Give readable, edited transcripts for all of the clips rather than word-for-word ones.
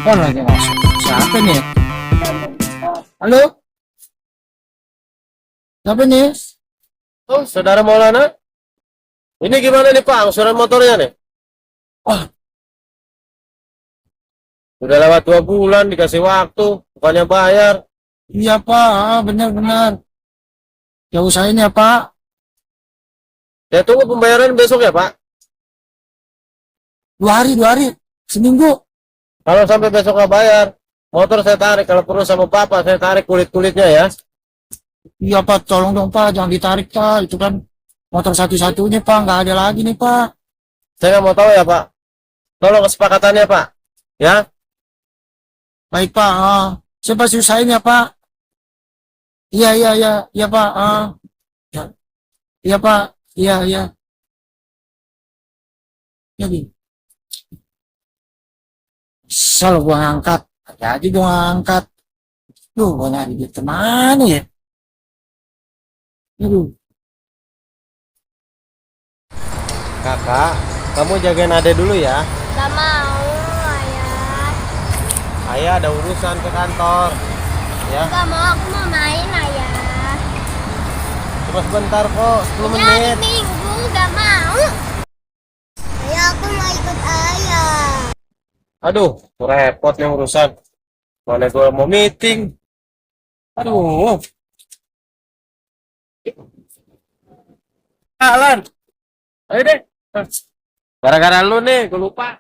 Oh, lagi masuk. Siapa nih? Halo? Siapa nih? Oh, Saudara Maulana, ini gimana nih Pak, angsuran motornya nih? Wah, Udah lewat 2 bulan, dikasih waktu, bukannya bayar. iya Pak. Benar-benar. Ya usahain ya Pak. Ya tunggu pembayaran besok ya Pak. 2 hari, 2 hari. Seminggu. Kalau sampai besok nggak bayar, motor saya tarik. Kalau perlu sama Bapak, saya tarik kulit-kulitnya ya. Iya Pak, tolong dong Pak. Jangan ditarik Pak. Itu kan motor satu-satunya Pak. Nggak ada lagi nih Pak. Saya nggak mau tahu ya Pak. Tolong kesepakatannya Pak. Ya, Baik Pak. Saya pasti usahain ya Pak. Iya, iya, iya. Iya Pak. Ya. Iya Pak. Iya, iya. Ya, Bi. Selalu gua ngangkat. Jadi gua ngangkat. Duh, gua nyari duit kemana ya? Aduh. kakak, kamu jagain Ade dulu ya. Gak mau, ayah. Ayah ada urusan ke kantor. Ya, Gak mau, aku mau main, ayah. cuma sebentar kok, 10 Ini hari menit. Minggu, gak mau. Ayah, aku mau ikut ayah. Aduh, repot nih urusan. Mana gue mau meeting. Aduh, Alan. Ayo deh. Gara-gara lu nih, gue lupa.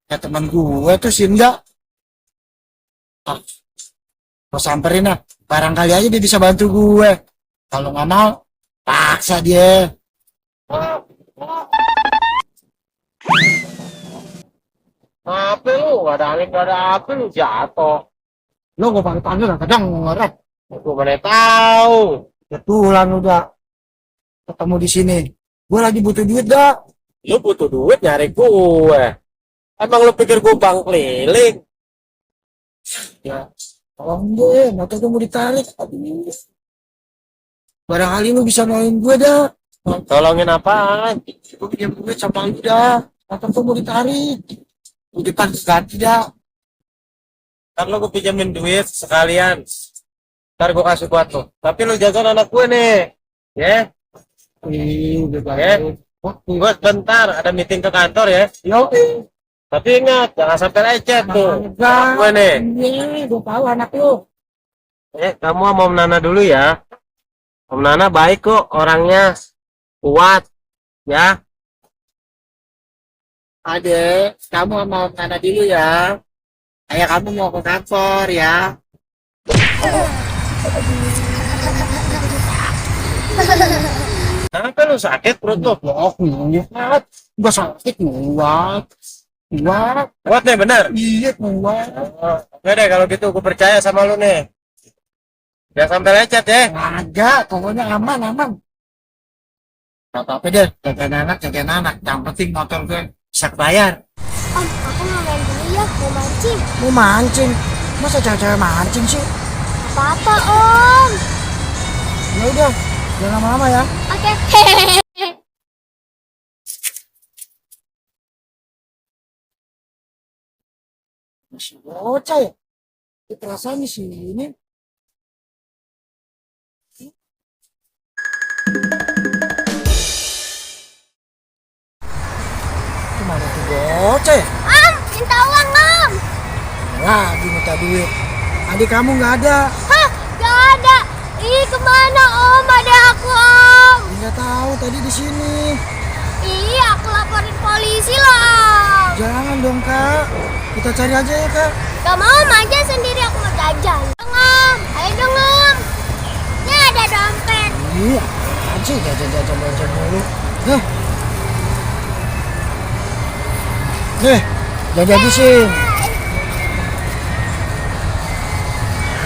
Ya teman gue tuh si Indah. Ah, gua samperin lah. Barangkali aja dia bisa bantu gue. Kalau nggak mau, paksa dia. Apa lu? Gak ada angin, gak ada api lu jatuh. Lo gue panggil nggak kadang ngerek. Gue mana tahu. Kebetulan udah ketemu di sini. Gue lagi butuh duit dah. Lu butuh duit nyari gue. Emang lu pikir gue bang keliling? Ya, tolong deh, motor gue mau ditarik. Aduh. Barangkali lu bisa nolongin gue dah. Tolongin apaan? Gue pinjam duit sama lu dah. Motor gue mau ditarik. Di depan ganti dah. Kan lu gue pinjamin duit sekalian. Ntar gue kasih buat lu. Tapi lu jaga anak gue nih. Ya, Udah ya. baik. Gue sebentar ada meeting ke kantor ya. Yo, Tapi ingat, jangan sampai lecet tuh. Anak enggak. gue nih. Iya, gue tahu anak lu. Kamu sama Om Nana dulu ya. Om Nana baik kok orangnya. Kuat. Ya. Ade, kamu sama Nana dulu ya. Ayah kamu mau ke kantor ya. Kenapa lu sakit perut lu? Oh, kuat. Gua sakit kuat. Kuat. Kuat nih bener. Iya, kuat. Oke deh kalau gitu gue percaya sama lu nih. Jangan sampai lecet ya. Agak, pokoknya aman, aman. Gak apa-apa deh, jagain anak, jagain anak. Yang penting motor gue bisa bayar. Om, aku mau main dulu ya, mau mancing. Mau mancing? Masa cewek-cewek mancing sih? Apa, Om? Ya udah, jangan lama-lama ya. Oke. Masih bocah ya? Ini perasaan di sini. Gimana tuh bocah ya? Om, minta uang, Om. Lagi minta duit. Adik kamu nggak ada. Hah, gak ada. Ih, kemana, Om? Ada aku, Om. Nggak tahu tadi di sini. Ih, aku laporin polisi loh, Om. Jangan dong kak. Kita cari aja ya kak. Gak mau, Om aja sendiri, aku mau jajan. Dong, Om. Ayo dong, Om. Ini ada dompet. Iya, apaan sih jajan mulu. Nih. Nih, jangan dihabisin.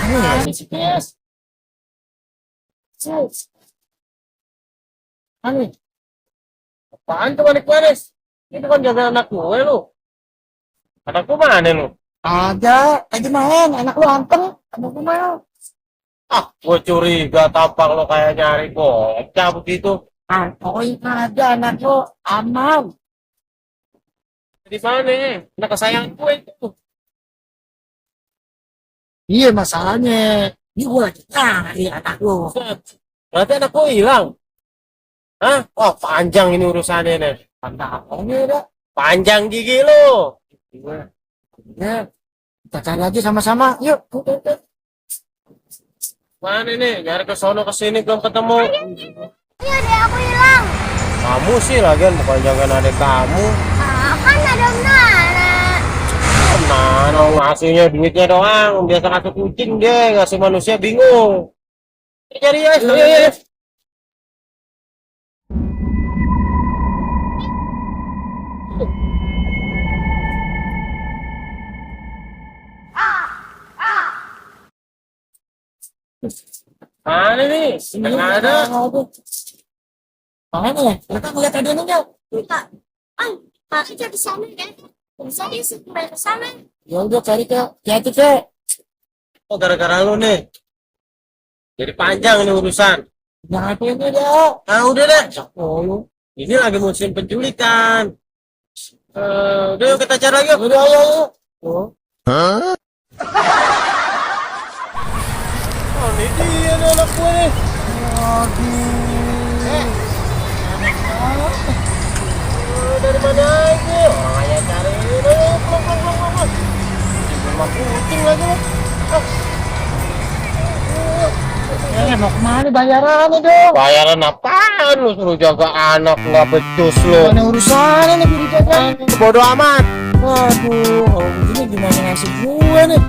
Ini ya, si PS. Ani, Apaan tuh manis-manis? Itu kan jaga anak gue lu. Anak gue mana lu? ada. Tadi main, anak lu anteng. Anak lu main. Ah, gue curiga tampak lo kayak nyari bocah begitu. Pokoknya ada anak lo aman. Di mana? Anak kesayangan gue itu. Iya masalahnya. Ini gue lagi cari anak lo. Berarti anak gue hilang. Hah? Wah, panjang ini urusannya nih. Tanda apanya dah? Panjang gigi lo. Ya, kita cari aja sama-sama. Yuk. Mana nih? Nyari ke sono ke sini belum ketemu. Iya deh, aku hilang. Kamu sih lagian bukan jagain adik kamu. Kan ada Om Nana. Nah, ngasihnya duitnya doang. Biasa ngasih kucing deh, ngasih manusia bingung. Cari ya, ya. Mana nih? Nggak ada. Mana ya? Kita ngeliat ada nih nggak? Enggak. Kakak jadi sana ya. Bisa dia sampai ke sana. Ya udah cari ke, hati ke. Oh, gara-gara lu nih. Jadi panjang ini urusan. Yang apa ini dah? Ah, udah deh. Oh, Ini lagi musim penculikan. Udah yuk kita cari lagi yuk. udah ayo. Oh. Oh, ini dia nih anak gue nih. Dari mana aja? Orang ayah cari ini. Pulang. Rumah kucing lagi nih. Mau kemana bayarannya dong? Bayaran apaan lu suruh jaga anak nggak becus lu? Mana urusannya nih dijaga? Bodoh amat. Waduh, kalau begini gimana nasib gue nih?